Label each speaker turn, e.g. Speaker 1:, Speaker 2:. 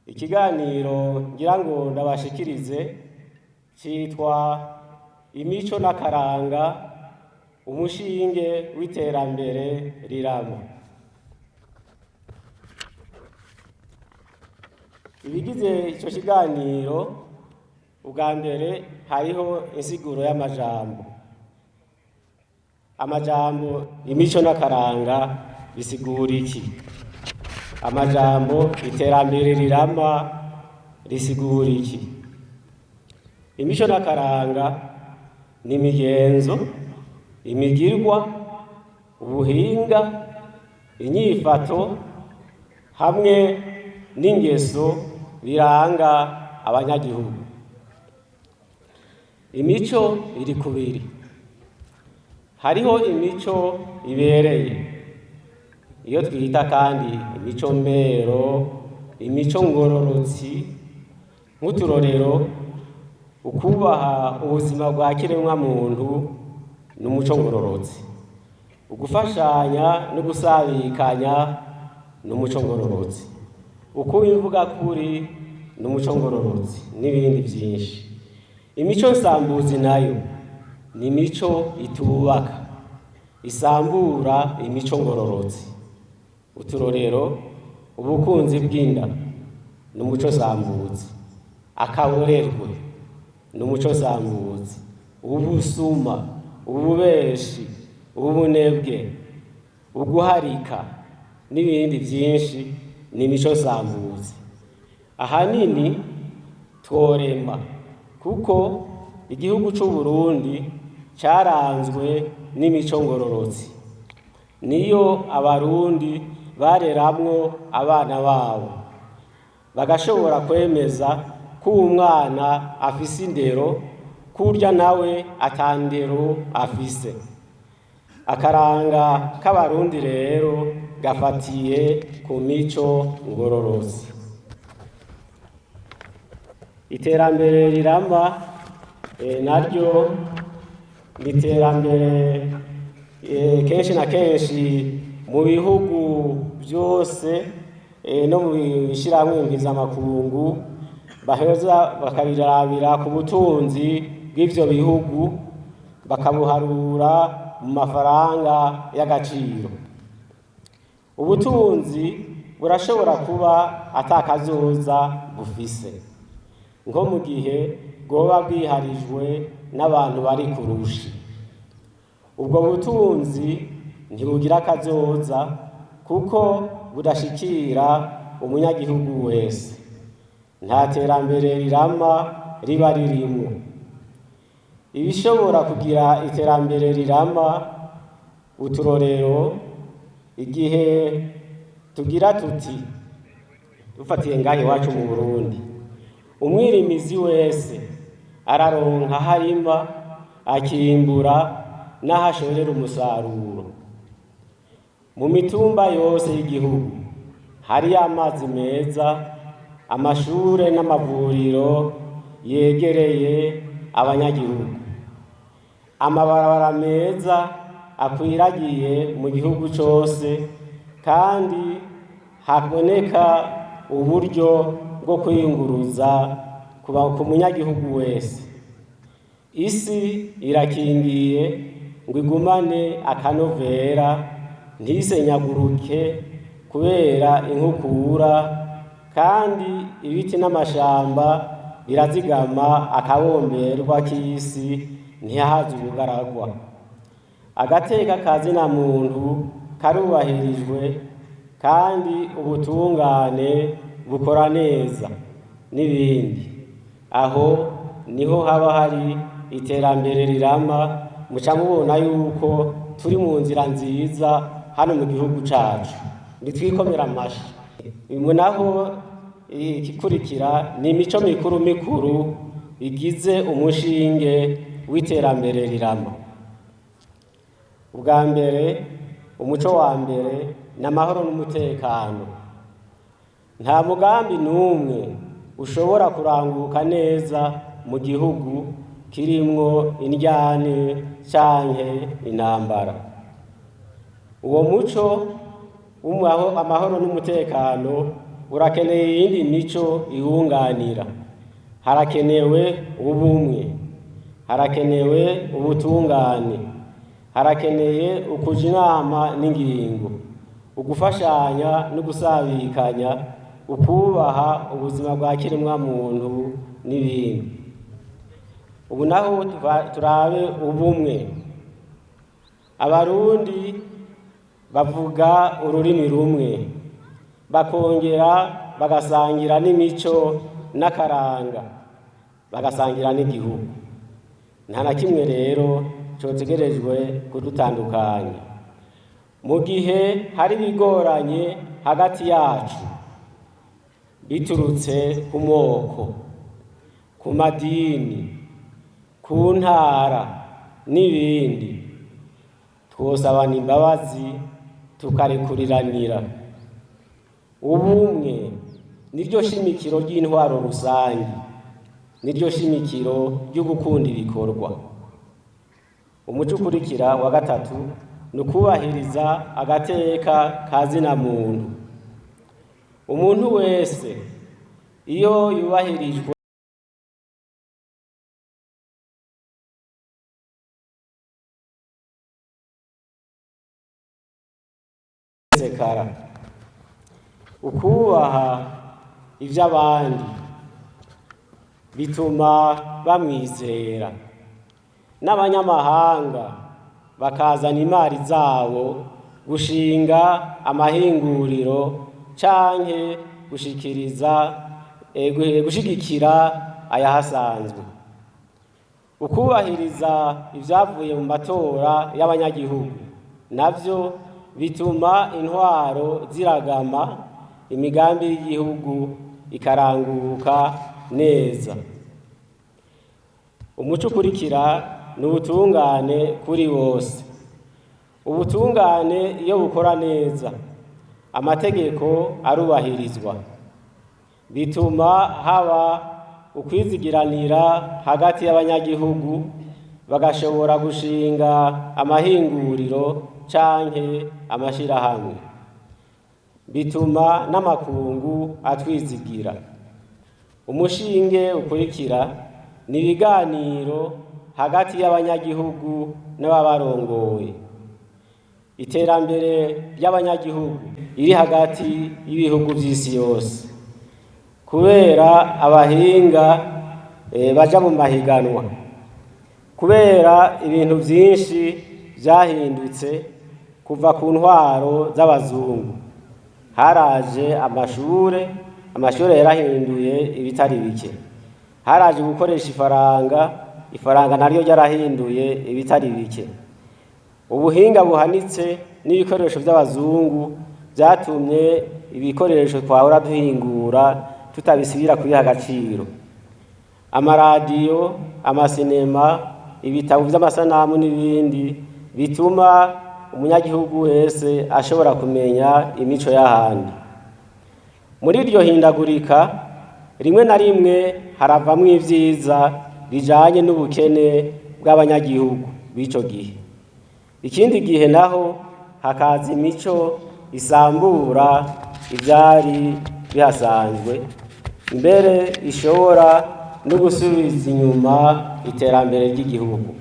Speaker 1: Ikiganiro ngira ngo ndabashikirize citwa imico n'akaranga, umushinge w'iterambere rirama. Ibigize ico kiganiro, ubwa mbere hariho insiguro y'amajambo. Amajambo imico n'akaranga bisigura iki? Amajambo iterambere rirama risigura iki? Imico n'akaranga ni imigenzo, imigirwa, ubuhinga, inyifato hamwe n'ingeso biranga abanyagihugu. Imico iri kubiri: hariho imico ibereye, iyo twita kandi imico mbero, imico ngororotsi, nk'uturorero ukubaha ubuzima bwa kiremwa muntu n'umuco ngororotsi, ugufashanya no gusabikanya n'umuco ngororotsi, ukuba imvuga kuri n'umuco ngororotsi, n'ibindi vyinshi. Imico nsambuzi nayo ni imico itubaka, isambura imico ngororotsi. Uturorero ubukunzi bw'inda n'umuco sambuzi, akaborerwe n'umuco sambuzi, ubusuma, ububeshi, ubunebwe, uguharika n'ibindi vyinshi ni imico sambuzi. Ahanini tworema kuko igihugu c'Uburundi caranzwe n'imico ngororotsi, niyo Abarundi bareramwo abana babo, bagashobora kwemeza ko umwana afise indero, kurya nawe ata ndero afise. Akaranga k'Abarundi rero gafatiye ku mico ngororotsi. Iterambere rirama naryo ni iterambere kenshi na kenshi mu bihugu vyose no mu bishirahamwe mpuzamakungu baheza bakabirabira ku butunzi bw'ivyo bihugu, bakabuharura mu mafaranga y'agaciro. Ubutunzi burashobora kuba atakazoza bufise, nko mu gihe bwoba bwiharijwe n'abantu bari kurushi. Ubwo butunzi ntibugira akazoza kuko budashikira umunyagihugu wese, nta terambere rirama riba ririmwo. Ibishobora kugira iterambere rirama, uturorero igihe tugira tuti, dufatiye ngaha iwacu mu Burundi, umwirimizi wese araronka aho arima, akimbura n'aho ashorera umusaruro. Mu mitumba yose y'igihugu hariyo amazi meza, amashure n'amavuriro yegereye abanyagihugu, amabarabara meza akwiragiye mu gihugu cose, kandi haboneka uburyo bwo kwiyunguruza ku munyagihugu wese. Isi irakingiye ngo igumane akanovera, ntisenyaguruke kubera inkukura, kandi ibiti n'amashamba birazigama akabomberwa k'isi, ntihaze ubugaragwa. Agateka ka zina muntu karubahirijwe kandi ubutungane bukora neza, n'ibindi. Aho niho haba hari iterambere rirama. Muca mubona yuko turi mu nzira nziza hano mu gihugu cacu, nitwikomera amashi. Naho igikurikira ni imico mikuru mikuru igize umushinge w'iterambere rirama. Ubwa mbere, umuco wa mbere ni amahoro n'umutekano. Nta mugambi n'umwe ushobora kuranguka neza mu gihugu kirimwo indyane canke intambara. Uwo muco amahoro n'umutekano urakeneye iyindi mico iwunganira. Harakenewe ubumwe, harakenewe ubutungane, harakeneye ukuja inama n'ingingo, ugufashanya no gusabikanya, ukubaha ubuzima bwa kiremwa muntu n'ibindi. Ubu naho turabe ubumwe. Abarundi bavuga ururimi rumwe, bakongera bagasangira n'imico n'akaranga, bagasangira n'igihugu. Nta na kimwe rero cotegerejwe kudutandukanya. Mu gihe hari ibigoranye hagati yacu biturutse ku moko, ku madini, ku ntara n'ibindi, twosabana imbabazi tukarekuriranira. Ubumwe niryo shimikiro ry'intwaro rusangi, niryo shimikiro ryo gukunda ibikorwa. Umuco ukurikira wa gatatu ni ukubahiriza agateka ka zina muntu. Umuntu wese iyo yubahirijwe kara ukubaha ivy'abandi bituma bamwizera, n'abanyamahanga bakazana imari zabo gushinga amahinguriro canke gushikiriza gushigikira ayahasanzwe. Ukubahiriza ivyavuye mu matora y'abanyagihugu navyo bituma intwaro ziragama, imigambi y'igihugu ikaranguka neza. Umuco ukurikira ni ubutungane kuri bose. Ubutungane iyo bukora neza, amategeko arubahirizwa, bituma haba ukwizigiranira hagati y'abanyagihugu, bagashobora gushinga amahinguriro canke amashirahamwe. Bituma n'amakungu atwizigira. Umushinge ukurikira ni ibiganiro hagati y'abanyagihugu n'ababarongoye. Iterambere ry'abanyagihugu riri hagati y'ibihugu vy'isi yose, kubera abahinga baja mu mahiganwa, kubera ibintu vyinshi vyahindutse kuva ku ntwaro z'abazungu. Haraje amashure, amashure yarahinduye ibitari bike. Haraje gukoresha ifaranga, ifaranga naryo ryarahinduye ibitari bike. Ubuhinga buhanitse n'ibikoresho vy'abazungu vyatumye ibikoresho twahora duhingura tutabisubira kubiha agaciro. Amaradiyo, amasinema, ibitabo vy'amasanamu n'ibindi bituma umunyagihugu wese ashobora kumenya imico y'ahandi. Muri iryo hindagurika, rimwe na rimwe haravamwo ivyiza bijanye n'ubukene bw'abanyagihugu b'ico gihe. Ikindi gihe naho hakaza imico isambura ivyari bihasanzwe, mbere ishobora no gusubiza inyuma iterambere ry'igihugu.